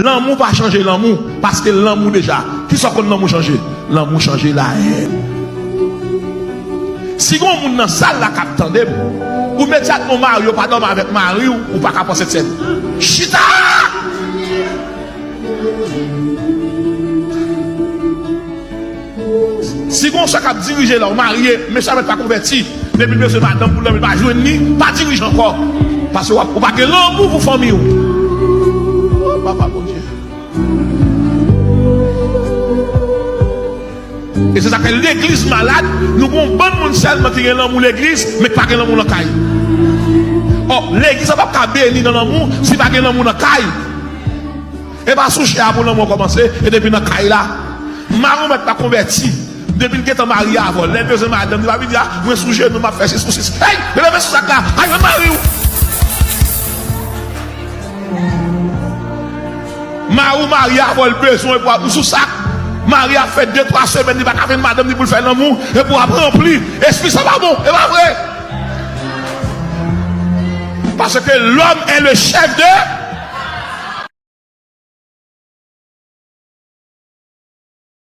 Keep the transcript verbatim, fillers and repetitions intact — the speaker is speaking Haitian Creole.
Lanmou pa chanje lanmou, paske lanmou deja. Kisa w konn lanmou chanje? Lanmou chanje lahèn. Si gon moun nan sal la k ap tande m, ou medyatman w marye, w pa dòmi avèk mari w, ou pa ka pran sentsèn. Chita! Si gon sa k ap dirije la, ou marye, men sa mèt pa konvèti. Depi l bezwen madanm pou l dòmi, l pa jwenn li, pa dirije ankò. Paske w ap, ou pa gen lanmou pou fanmi w. O, papa Bondye. E se sa k fè legliz malad, nou gon bann moun sèlman ki gen lanmou legliz, men ki pa gen lanmou nan kay. O, legliz la p ap ka beni nan lanmou si pa gen lanmou nan kay. E pa sou chè a pou lanmou an kòmanse, e depi nan kay la. Mari w mèt pa konvèti. Depi l gentan marye avè w, lè l bezwen madanm, li pa vin di, "A, mwen sou jenou, m ap fè sis pou sis." Hey, leve men sou sak la, al jwenn mari w. Mari w marye avè w, l bezwen w, epi w sou sak. Mari a fè de, twa semèn, li pa ka jwenn madanm li pou l fè lanmou, epi w ap ranpli. Espri sa pa bon, e pa vre. Parce que l'homme est le chef de